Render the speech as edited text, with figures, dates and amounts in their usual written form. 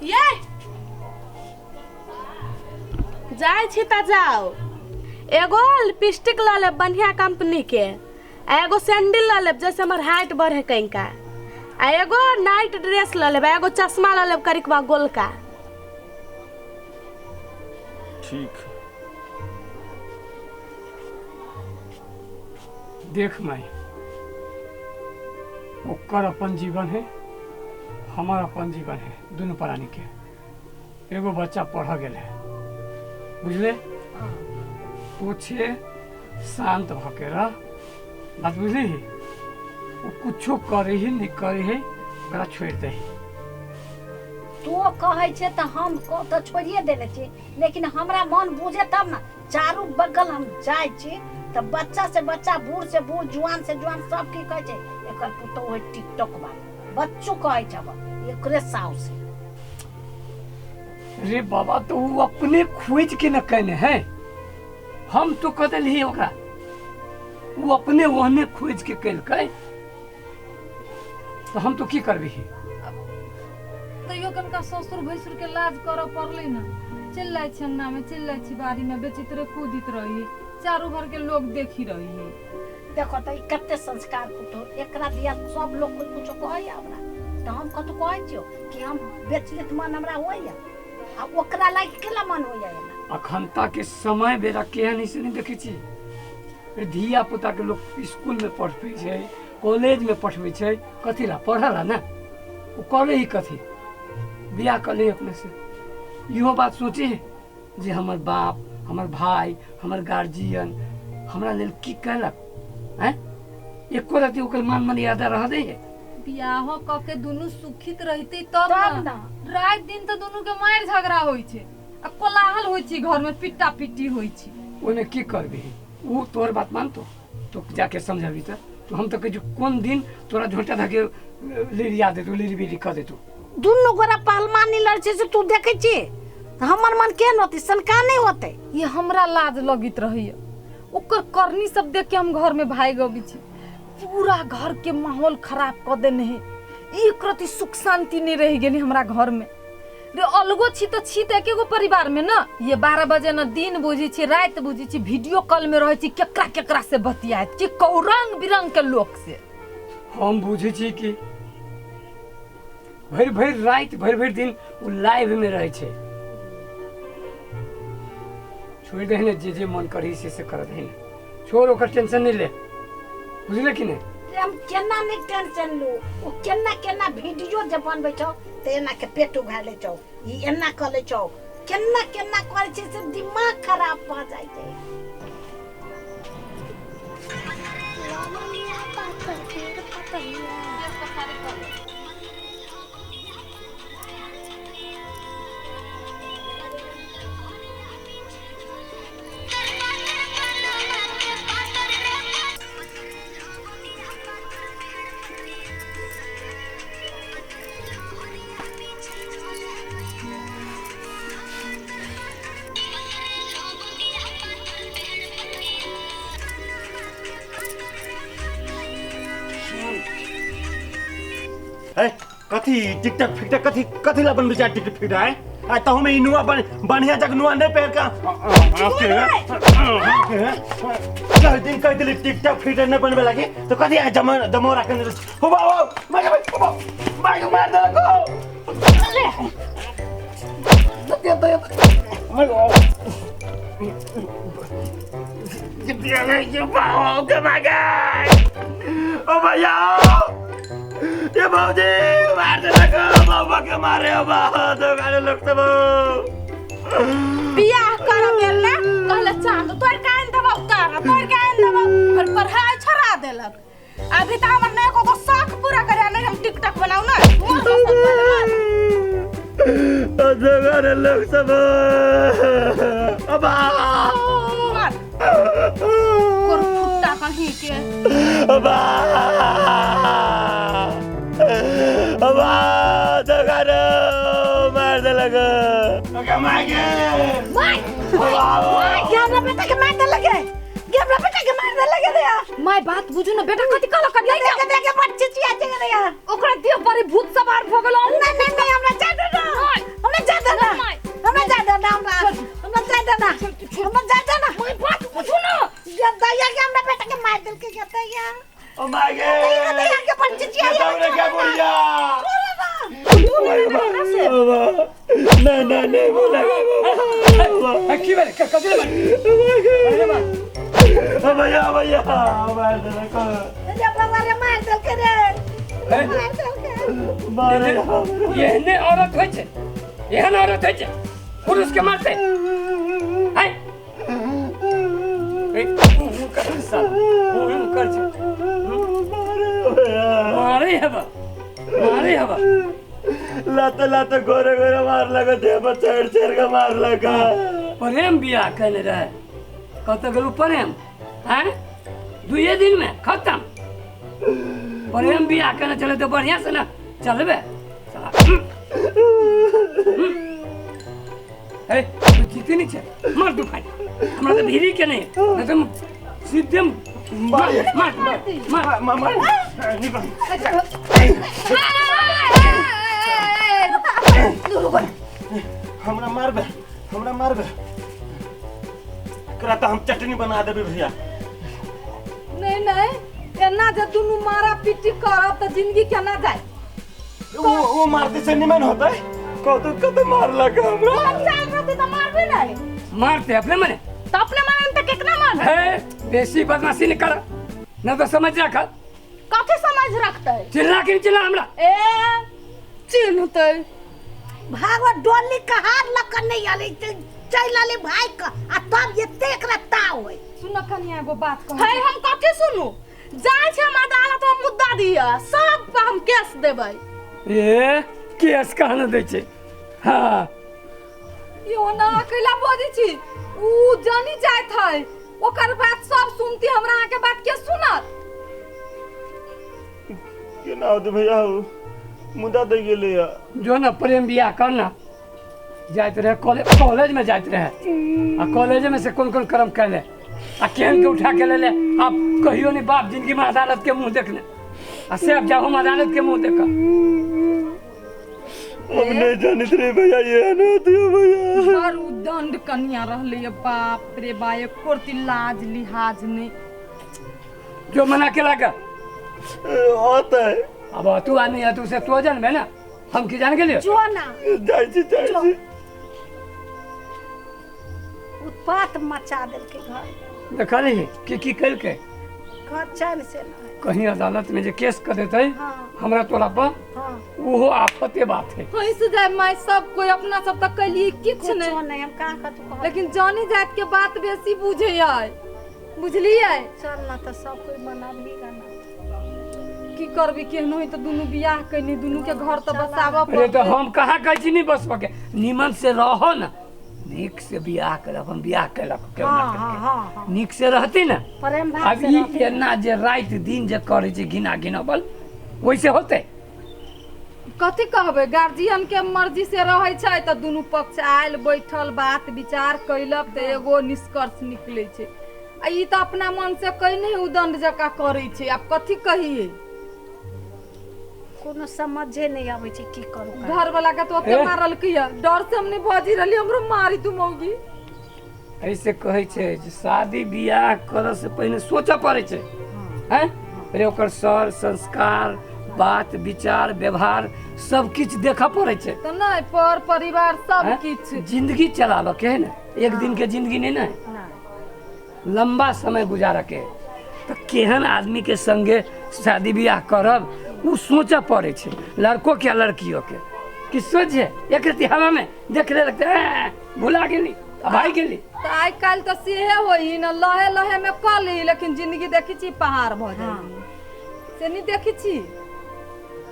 ये जाइ छी तऽ जाउ। एगो लिपस्टिक लऽ लेब बढ़िया कंपनी के, आ एगो सैंडल लऽ लेब जैसे हमर हाइट बढ़े कनिका, आ एगो नाइट ड्रेस लऽ लेब, आ एगो चश्मा लऽ लेब करिकवा गोलका। ठीक। देख माई, ओकर अपन जीवन है, हमार अपन जीवन है, दुनू प्राणी के। एगो बच्चा पढ़ गेल है, बुझले? तू छे शांत भऽ के रह, बात बुझली? ओ कुछो करे ही नहीं करे है, ओकरा छोड़ि दही। तू कहै छै तऽ हम तऽ छोड़िए देने छी, लेकिन हमरा मन बुझे तब ने। चारू बगल हम जाइ छी तऽ बच्चा से बच्चा, बूढ़ से बूढ़, जुआन से जुआन, सब की कहै छै, एकर पुतोहु है टिकटॉक वाली। बच्चो कहै छै एकरे साउस। रे बाबा, तो वो अपने खोज के न कहने है, हम तो कह देली ओकरा, वो अपने ओहने खोज के केलकै, तो हम तो की करबी? तैयो कनका ससुर भैंसुर के लाज करऽ पड़लै ने। चलि जाइ छी अंगना में, चलि जाइ छी बाड़ी में, बेचित रहे, कूदित रही, चारू भर के लोग देखी रही है। देखो तऽ ई कते संस्कार पुतोहु, एकरा दिया सब लोग कोई कुछो कहैया हमरा, तऽ हम कतौ कहै छियौ कि हम बेचलित मन हमरा होइया, आ ओकरा लागि केला मन होइया एना? अखनता के समय बेरा केहन है से नहीं देखै छी। धिया पुता के लोग स्कूल में पठबै छै, कॉलेज में पठबै छै, कथी ला? पढ़ऽ ला ने। ओ करे ही कथी? बियाह कऽ ले अपने से। इहो बात सोचे जे हमर बाप, हमर भाई, हमर गार्जियन हमरा लेल की केलक हैं? एको रति ओकर मान मर्यादा रह दे है? बियाहो कऽ के दुनू सुखित रहते तब तब न। न। राति दिन तऽ दुनू के मारि झगड़ा होइ छै आ कोलाहल होइ छै घर में, पिट्टा पिट्टी होइ छै। ओहिमे की करबही? ओ तोहर बात मानतो तो जाके समझाबी। तऽ तो हम तऽ कहै छी कोन दिन तोरा झोंटा धके लिरिया देतौ, लिरी बिरी कऽ देतौ। दुनू गोरा पहलवानी लड़ छै से तू देखै छी तऽ हमर मन केहन होतै? सनका नहि होतै? ये हमरा लाज लगैत रहैया, ओकर करनी सब देख के हम घर में भागि अबै छी। पूरा घर के माहौल खराब कऽ देने है, एक रति सुख शांति नहीं रहि गेली हमरा घर में। रे अलगो छी तऽ छी तऽ एकेगो परिवार में न। ये 12 बजे न दिन बुझी छी राति बुझी छी, वीडियो कॉल में रहै छी, केकरा केकरा से बतियाइत छी, कौ रंग बिरंग के लोक से। हम बुझै छी कि भरि भरि राति, भरि भरि दिन ओ लाइव में रहै छै। छोड़ि दही ने, जे जे मन करही से से कर दही ने, छोड़, ओकर टेंशन नहीं ले, बुझले कि नहीं? रे हम केना नहि टेंशन लू? ओ केना केना वीडियो जे बनबै छौ तऽ एना के पेट उघारि लै छौ, ई एना कऽ लै छौ, केना केना करै छै से दिमाग खराब भऽ जाइ छै। है कथी टिकटक फिकटक कथी कथी ला बनबै छै टिकट फिकटक है? आ तहु में ई नुआ बन बढ़िया जग नुआ नहीं पहिर के कह दिन कह दिली टिकटक फिकटक नहीं बनबे लागी तो कथी आ जमा जमोरा के हो बा हो मार हो बा मार मार देलक हो दे दे मार के मागे ओ भैया ये भौजी मार देलक बाबा के मारे हो बा दोगाने लोग सब। बियाह कर गेल ने कहले चांद तोड़ के आनि देबौ, तारा तोड़ के आनि देबौ, फिर पढ़ाई छोड़ा देलक। अभी तऽ हमर नहि एको शौक पूरा करे, नहीं हम टिकटॉक बनाउ ना। दोगाने लोग सब अबा कोरफुट्टा कहीं के। अबा अबा दोगाने मार देलक ओके मागे। माय माय, हमरा बेटा के मार देलक, हमरा बेटा के मार देलक रे। माय बात बुझू ने, बेटा कथी कहलक? नहीं देख देख, बड़ चिचिया छै रे। ओकरा देह पर भूत सवार भऽ गेल। नहीं नहीं नहीं, हमरा चाह दे। मारैया। ओ my गे, के पर चिचिया। ये क्या बुढ़िया? नहीं नहीं नहीं बोला। की भेलै? कथी रे? भैया भैया मार देलक। रे बाबा रे, मार देलकै रे, मार देलकै। मारे। एहने औरत होइ छै, एहन औरत होइ छै पुरुष के मारते हैं? ए, मुँह कर साला, मुँह कर छै। मारे भैया। मारे हवा, मारे हवा। लाते लाते गोरे गोरे मार लगा, देह पर चढ़ चढ़ के मार लगा। प्रेम बियाह केने रहे, कतऽ गेलू प्रेम? हैं, दुइये दिन में खत्म। प्रेम बियाह केने चले तऽ बढ़िया से ने चलबे साला। हे, तू जीते नहीं छै, मार दू फाइट हमरा तऽ भीड़ी के नहीं, नहीं तऽ सीधे मार मार मार। मार मार निकल। हमरा मारबे, हमरा मारबे, एकरा तऽ हम चटनी बना देबै भैया। नहीं नहीं, एना जे दुनू मारा पीटी करब तऽ जिंदगी केना जाय? वो मारते से निमन होता है। कत कत मार लगा हमरा। हम चाल रहते तऽ मारबे नहीं। मारते अपने मने। तो अपने मारन तऽ केकरा मारबे? हे, बेसी बदमाशी नहीं कर, न तो समझ रख। कथी समझ रखते? चिल्ला के नहीं चिल्ला हमरा। ए, चिन्हते। भागो, डोली कहार लग नहीं आले, चल आले भाई का आ तब एते एकरा ताव होय। सुन कनिया, एगो बात कहै। है, हम कथी सुनू? जाइ छै हम अदालत में मुद्दा दिया, सब पर हम केस देबै। ए, केस कहाँ न दै छै? हाँ। यो ना अकेला बजै छी, ऊ जानी जाइत है, ओकर बात सब सुनती, हमरा अहाँके बात के सुनत? केना होते भैया? हो मुदा दे गेलै या। जो न प्रेम बियाह करना जाइत रहे, कॉलेज कॉलेज में जाइत रहे आ कॉलेज में से कोन कोन कर्म कैले आ केहन के उठा के ले ले। अब कहियो नहीं बाप जिंदगी में अदालत के मुंह देखने आ से अब जाओ हम अदालत के मुंह देख। हम नहीं जानत रे भैया, ये न होती है भैया। बड़ उदंड कनिया रहलै ये, बाप रे बा, एको रत्ती लाज लिहाज नहीं। जो मना के लागा। होता है। अब तू आदमी है, तू से तो जानबे ना, हम की जान गेलियो? जो ना। जाइ छी, जाइ छी। उत्पात मचा देलकै घर। देखलही की की केलकै? घर चैन से ना। कहीं अदालत में जे केस कर देते हमरा तोरा पर, ओहो आफते बात है। हंस जाय माय सब कोई, अपना सब तक कैलिए किछु कुछो नहीं। नहीं, हम कहाँ कथू कहब। लेकिन जानी जात के बात बेसी बुझे है, बुझलियै? चल ना तऽ सब कोई मनाबही ना। की करबी, केहनो है तऽ दुनू बियाह कैनी, दुनू के घर तऽ बसाबऽ अरे तो पड़तै। हम कहाँ कहै छी नहीं बस के, निमन से रहो ना, नीक से बियाह कर, अपन बियाह केलक केना हाँ हाँ हाँ। नीक से रहती ना। प्रेम भाव अब से ई रहतै। एना जे राति दिन जे करै छै घिना घिनाबल, वैसे होते? कथी कहबै, गार्जियन के मर्जी से रहै छै तऽ दुनू पक्ष आयल, बैठल, बात विचार कैलक तऽ एगो निष्कर्ष निकलै छै। आ ई तऽ अपना मन से कैने उदंड जकाँ करै छै। आब कथी कहियै? कोनो समझे नहीं आबै छै, की करू का। घर वाला के तो ओते ए? मारलकै या डर से हम नहीं बजी रहली, हमरो मारी तू मौगी। ऐसे कहै छै जे शादी बियाह करऽ से पहिने सोचऽ पड़ै छै। हैं, अरे ओकर सर संस्कार, बात विचार, व्यवहार सब किछु देखऽ पड़ै छै। तऽ नहि, पर परिवार सब हैं? किछु। जिंदगी चलाबऽ के है ने, एक दिन के जिंदगी नहीं ने है। नहीं। लंबा समय गुजारऽ के है तऽ केहन आदमी के संगे शादी बियाह करब, उ सोचऽ पड़ै छै, लड़को के आ लड़कियों के। कि सोचे एक रति हवा में देख ले लगते हैं, भुला गेली आ भागि गेली। तऽ आइ काल्हि तऽ सेहे होइ न, लहे लहे में कऽ ली, लेकिन जिंदगी देखै छी पहाड़ भऽ जाइ, से नहीं देखै छी।